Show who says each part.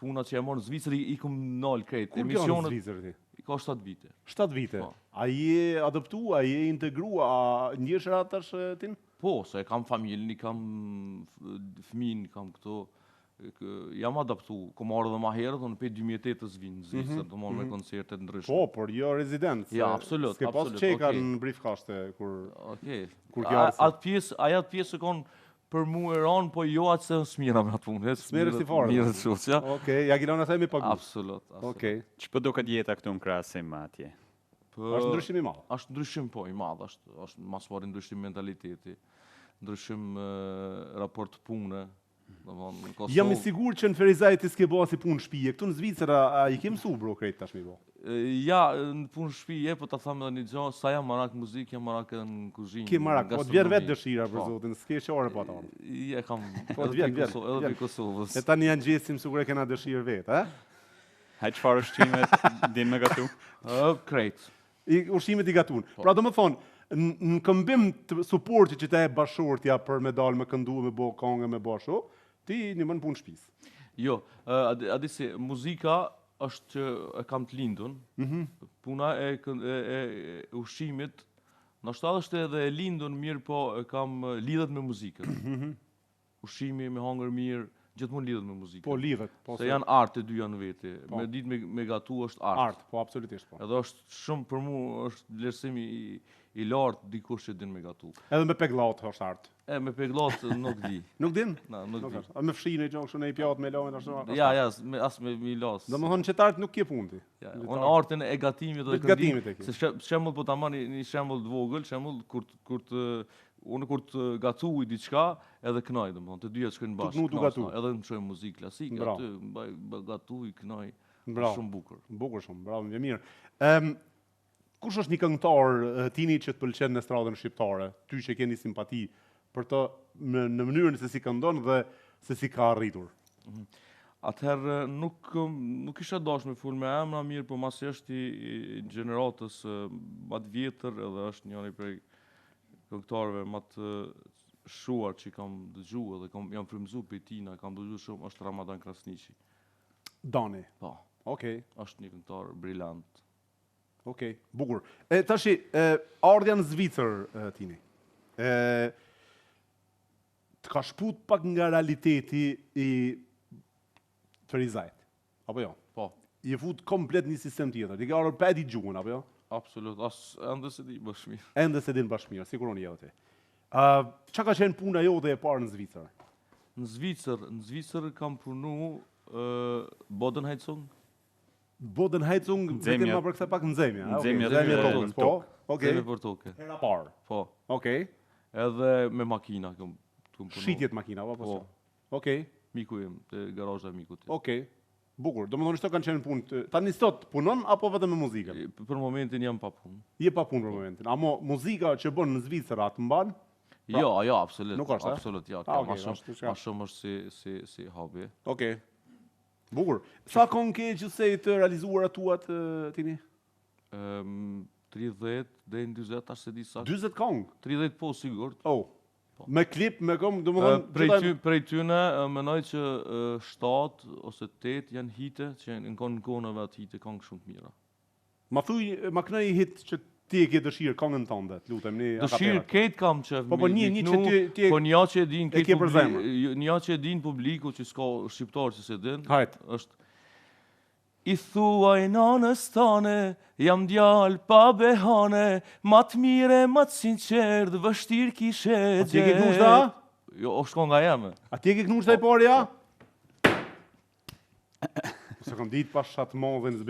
Speaker 1: Puna që jam marrë në Zvicër i, i kom nalë krejt.
Speaker 2: Kur ke ardhë në Zvicër ti?
Speaker 1: I ka 7 vite.
Speaker 2: 7 vite?
Speaker 1: Po.
Speaker 2: A je adaptu, a je integru, a ndjesh rahat tash ti?
Speaker 1: Po, se e kam familjen, i kam fëmin, kam këto, jam adaptu, kom ardhë edhe ma herët, unë prej 2008-ës vij në Zvicër, mm -hmm. domethënë me mhm. koncerte të
Speaker 2: ndryshme. Po, por jo rezident.
Speaker 1: Ja, absolut,
Speaker 2: S'ke pas çeka okay. në briefkaste, kur, okay. kur ke ardhë.
Speaker 1: Atë pjesë, ajo atë pjesë e kon për mu e ranë, po jo atë se s'mirrna me atë punë.
Speaker 2: S'mirresh ti fare.
Speaker 1: Mirë të shoh,
Speaker 2: ja. Okej, ja ki lon asaj me pagu.
Speaker 1: Absolut,
Speaker 2: absolut. Okej.
Speaker 3: Ç'po duket jeta këtu në krahasim me atje?
Speaker 1: Po,
Speaker 2: është ndryshim i madh.
Speaker 1: Është ndryshim po i madh, është është ma s'pari ndryshim mentaliteti, ndryshim raport pune, domethënë në
Speaker 2: Kosovë. Jam i sigurt që në Ferizaj ti s'ke bo asnjë punë shtëpie. Këtu në Zvicër a, a i ke mësu bro krejt tash mi
Speaker 1: bo? Ja, në punë shtëpie, po ta them edhe një gjë, sa jam marak muzikë, jam marak edhe në kuzhinë.
Speaker 2: Ke marak, po të vjen vetë dëshira për po. zotin, s'ke çare pa
Speaker 1: ta. Ja kam.
Speaker 2: Po të vjen, vjen.
Speaker 1: Edhe prej Kosovës.
Speaker 2: E tani janë gjestim sikur e kena dëshirë vetë, a?
Speaker 3: Hajt çfarë ushqimet din me gatu?
Speaker 1: Ë, krejt.
Speaker 2: I ushqimet i gatun. Po. Pra domethonë, në këmbim të suportit që ta jep bashkëshortja për me dalë me këndu, me bo kongë, me bo ashtu, ti ndihmon punë
Speaker 1: shtëpisë. Jo, a, a di si, muzika është që e kam të lindun, mm -hmm. puna e, e, e, e ushqimit, ndoshta është edhe e lindun mirë, po e kam lidhet me muzikën. Mm -hmm. Ushqimi me hangër mirë, gjithmonë lidhet me muzikën.
Speaker 2: Po lidhet,
Speaker 1: po. Se janë art të dyja në vete. Po. Me ditë me, me gatu është art.
Speaker 2: Art, po absolutisht po.
Speaker 1: Edhe është shumë për mu është vlerësim i i lartë dikush që din me gatu.
Speaker 2: Edhe me peglat është art.
Speaker 1: E me peglat nuk di.
Speaker 2: nuk din?
Speaker 1: Na, nuk, nuk di.
Speaker 2: A me fshi në gjë kështu në një pjatë me lënë
Speaker 1: ashtu. Ja, ja, me, as me mi las.
Speaker 2: Domethënë që art nuk ke punë ti.
Speaker 1: Ja, unë artin e gatimit
Speaker 2: dhe gatimit e
Speaker 1: ke. Se shembull po ta marr një shembull të vogël, shembull kur kur të Unë kur të gatuj diçka, edhe knaj, domethënë, të dyja shkojnë
Speaker 2: bashkë. Tu gatu.
Speaker 1: Edhe më çoj muzikë klasike, aty mbaj gatuj, knaj.
Speaker 2: Bravo.
Speaker 1: Shumë bukur.
Speaker 2: Bukur shumë, bravo, më mirë. Ëm kush është një këngëtar tini që të pëlqen në estradën shqiptare? Ty që ke një simpati për të në, në mënyrën se si këndon dhe se si ka arritur.
Speaker 1: Mhm. Atëherë nuk nuk isha dash me fol me emra mirë, po masi është i, i gjeneratës më të vjetër edhe është njëri prej këngëtarëve më të shquar që kam dëgju edhe kam jam frymëzu prej tina, kam dëgju shumë është Ramadan Krasniqi.
Speaker 2: Dani.
Speaker 1: Po.
Speaker 2: Okej.
Speaker 1: Okay. Është një këngëtar brilant.
Speaker 2: Okej, okay. bukur. E tashi, e ardhja në Zvicër e, tini. E të ka shput pak nga realiteti i Ferizajt. Apo jo?
Speaker 1: Po.
Speaker 2: Je fut komplet një sistem tjetër. Ti ke ardhur pa e ditë gjuhën, apo jo?
Speaker 1: Absolut, as ende s'e di bash
Speaker 2: mirë. Ende s'e din bash mirë, sikur unë jo ti. Ë, uh, çka ka qenë puna jote e parë në
Speaker 1: Zvicër? Në Zvicër, në Zvicër kam punu ë uh, Bodenheizung.
Speaker 2: Bodenheizung, vetëm ma përkthe pak
Speaker 3: nxehmja.
Speaker 2: Nxehmja okay. e tokës, po.
Speaker 1: Okej. Nxehmje për tokë.
Speaker 2: Hera parë.
Speaker 1: Po.
Speaker 2: Okej.
Speaker 1: Edhe me makina kam
Speaker 2: kam punu. Shitje t'makina, apo
Speaker 1: po?
Speaker 2: Okej.
Speaker 1: Miku im, te garazha e mikut
Speaker 2: tim. Okej. Bukur. Domethënë këto kanë qenë punë. Tani sot punon apo vetëm me muzikën?
Speaker 1: Për momentin jam pa
Speaker 2: punë. Je pa punë për po. momentin. Amo muzika që bën në Zvicër a të
Speaker 1: mban? Pra, jo, jo, absolut.
Speaker 2: Nuk është,
Speaker 1: absolut, jo. Ah, okay, ma shumë, ma shumë është si si si hobi.
Speaker 2: Okej. Bukur. Sa kongë ke gjithsej të realizuara tuat tini?
Speaker 1: Ëm 30 deri në 40, tash s'e di
Speaker 2: sa. 40 kongë?
Speaker 1: 30 po sigurt.
Speaker 2: Oh. Po. Me klip, me kongë, domethënë...
Speaker 1: Prej, ty, prej tyne, menoj që 7 ose 8 janë hite, që janë në konë në kohën e vet hite, kongë shumë të
Speaker 2: mira. Ma thuj, ma kënoj një hit që ti e ke dëshirë kongën tënde, të lutem,
Speaker 1: një Dëshirë krejt kam
Speaker 2: qef Po po një një që ti ti
Speaker 1: Po një që e din
Speaker 2: e ke për zemër.
Speaker 1: Një që e din publiku që s'ka shqiptar që s'e din.
Speaker 2: Hajt.
Speaker 1: Është I thuaj nanës tane, jam djalë pa behane, ma të mirë e ma të sinqertë, vështirë kishe
Speaker 2: gjetë. A ti e ke knu qëta?
Speaker 1: Jo, është konga
Speaker 2: jeme. A ti e ke knu qëta i pari, a? Po s'e kam ditë pas atë madhin zbe.